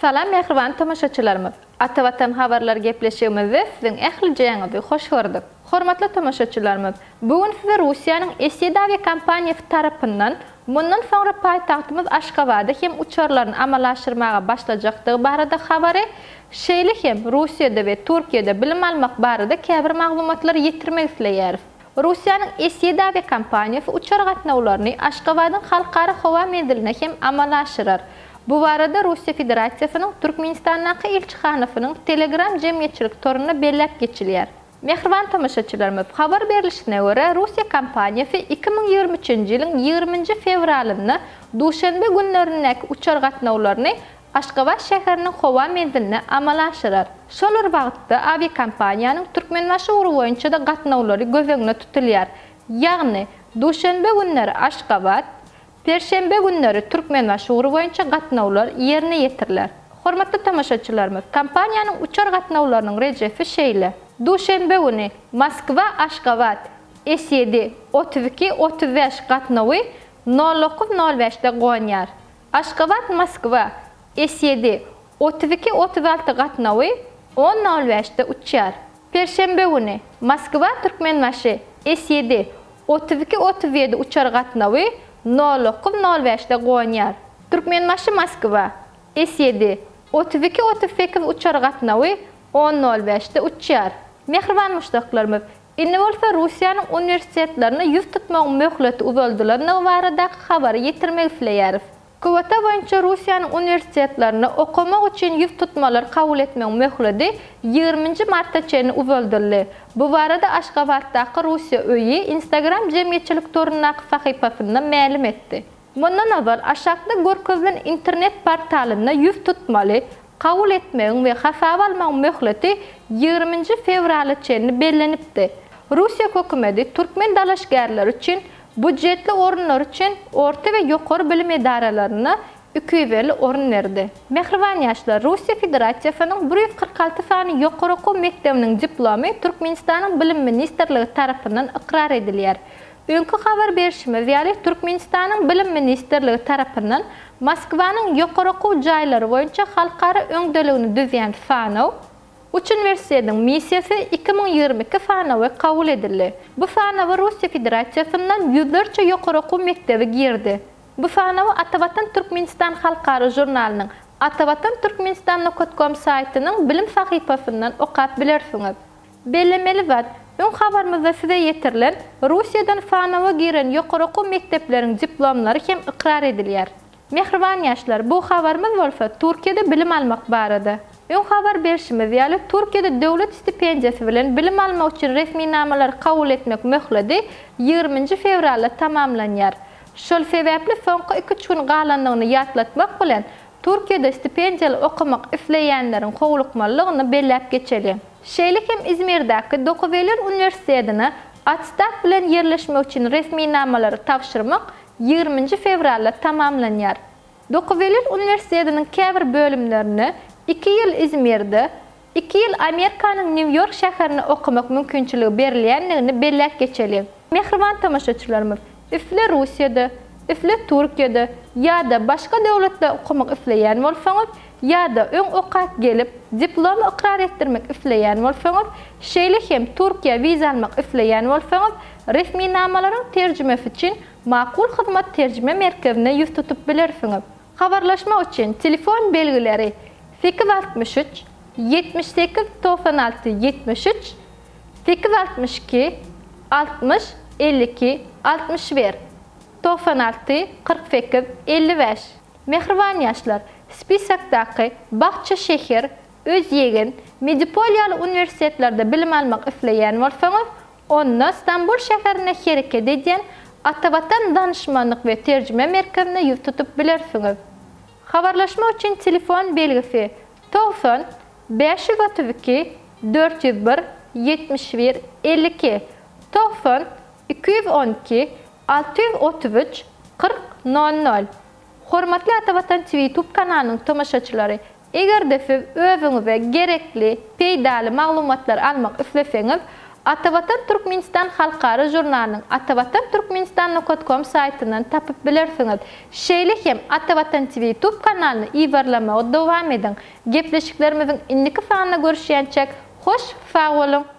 Salam mähriban tomaşaçylarymyz! Ata Watan habarlar gepleşigimizde siziň ählijäňizi hoş gördük. Hormatly tomaşaçylarymyz, bu gün size Russiýanyň SED awiakompaniýasy tarapyndan mundan soňra paýtagtymyz Aşgabada hem uçarlaryny amala aşyrmaga başlajakdygy barada habary, şeýle hem Russiýada we Türkiýede bilim almak barada käbir maglumatlary ýetirmek isleýäris. Russiýanyň SED awiakompaniýasy uçar gatnawlaryny Aşgabadyň Halkara howa menziline hem amala aşyrar. Bu barada Russiýa Federasiýasynyň Türkmenistandaky ilçihanasynyň Telegram jemgyýetçilik torunda belläp geçilýär. Mähriban tomaşaçylarymyz, habar berlişine görä, Russiýa kompaniýasy 2023-nji ýylyň ýigriminji fewralynda duşenbe günlerindäki uçar gatnawlaryny Aşgabat şäheriniň howa menziline amala aşyrar. Şol bir wagtda, awiakompaniýanyň Türkmenbaşy ugry boýunça-da gatnawlary göz öňünde tutulýar. Ýagny, duşenbe günleri Aşgabat, Perşenbe günleri Türkmenbaşy ugry boýunça gatnawlar ýerine ýetiriler. Hormatly tomaşaçylarymyz, kompaniýanyň uçar gatnawlarynyň rejesi şeýle. Duşenbe güni Moskwa, Aşgabat, S-ýedi, 32, 35 gatnawy nol dokuz nol bäşde gonýar. Aşgabat, Moskwa, S-ýedi, 32, 36 gatnawy on nol bäşde uçýar. Perşenbe güni Moskwa, Türkmenbaşy, S-ýedi, 32, 37 uçar gatnawy nol dokuz nol bäşde gonýar. Türkmenbaşy, Moskwa, S-ýedi, 32, 38 uçar gatnawy on nol bäşde uçýar. Mähriban muşdaklarymyz, indi bolsa Russiýanyň uniwersitetlerine ýüz tutmagyň möhleti uzaldylandygy baradaky habary ýetirmek isleýäris. Kwota boýunça Russiýanyň uniwersitetlerinde okamak üçin ýüz tutmalary kabul etmegiň möhledi ýigriminji marta çenli uzaldyldy. Bu barada Aşgabatdaky Russiýa öýi Instagram jemgyýetçilik torundaky sahypasynda mälim etdi. Mundan ozal, aşakda görkezilen internet portalynda ýüz tutmaly kabul etmegiň we hasaba almagyň möhleti ýigriminji fewrala çenli bellenipdi. Russiýa hökümeti türkmen dalaşgärleri üçin Býujetli orunlar üçin orta we ýokary bilim edaralarynda 250 orun berdi. Mähriban ýaşlar, Russiýa Federasiýasynyň 146 sany ýokary okuw mekdebiniň diplomy Türkmenistanyň Bilim ministrligi tarapyndan ykrar edilýär. Öňki habar berşimiz ýaly, Türkmenistanyň Bilim ministrligi tarapyndan Moskwanyň ýokary okuw jaýlary boýunça halkara öňdeligini düzýän sanaw, Üç uniwersitetiň missiýasy 2022 sanawy kabul edildi. Bu sanawa Russiýa Federasiýasyndan ýüzlerçe ýokary okuw mekdebi girdi. Bu sanawy Atavatan Türkmenistan halkara žurnalynyň Atavatan Türkmenistan nokat kom saýtynyň bilim sahypasyndan okap bilersiňiz. Bellemeli zat, öň habarymyzda size ýetirilen Russiýadan sanawa giren ýokary okuw mekdepleriň diplomlary hem ykrar edilýär. Mähriban ýaşlar, bu habarymyz bolsa Türkiýede bilim almak barada. Öň habar berşimiz ýaly, Türkiýede döwlet stipendiýasy bilen bilim almak üçin resminamalary kabul etmek möhledi ýigriminji fewralda tamamlanýar. Şol sebäpli soňky iki-üç gün galandygyny ýatlatmak bilen, Türkiýede stipendiýaly okamak isleýänleriň howlukmalydygyny belläp geçeliň. Şeýle hem Izmirdäki Dokuz Eylül uniwersitetine attestat bilen ýerleşmek üçin resminamalary tabşyrmak ýigriminji fewralda tamamlanýar. Dokuzelil uniwersitetiniň käbir bölümlerinde iki ýyl Izmirde, iki ýyl Amerikanyň Nýu-Ýork şäherinde okamak mümkinçiligi berilýändigini belläp geçeliň. Mähriban tomaşaçylarymyz, isle Russiýada, isle Türkiýede ýa-da başga döwletde okamak isleýän bolsaňyz, ýa-da öň okap gelip, diplomy ykrar etdirmek isleýän bolsaňyz, şeýle hem Türkiýä wiza almak isleýän bolsaňyz, resminamalaryň terjimesi üçin Makul Hyzmat terjime merkezine ýüz tutup bilersiňiz. Habarlaşmak üçin telefon belgileri, 863 78 96 73, 862 60 52 61, 96 48 55. Mähriban ýaşlar, spisokdaky Bakça şeher, Özýegen, Medipol ýaly uniwersitetlerde bilim almak isleýän bolsaňyz, onda Stambul şäherinde hereket edýän Atavatan danyşmanlyk we terjime merkezine ýüz tutup bilersiňiz. Habarlaşmak üçin telefon belgisi, 90 532 401 71 52, 90 212 633 40 00. Hormatly Atavatan TV YouTube kanalynyň tomaşaçylary, eger-de siz özüňize gerekli, peýdaly maglumatlary almak isleseňiz, Atavatan Türkmenistan halkara žurnalynyň Atavatan Türkmenistan nokat kom saýtyndan tapyp bilersiňiz. Şeýle hem Atavatan TV YouTube kanalyny yzarlamagy dowam ediň. Gepleşiklerimiziň indiki sanynda görüşýänçäk hoş sag boluň!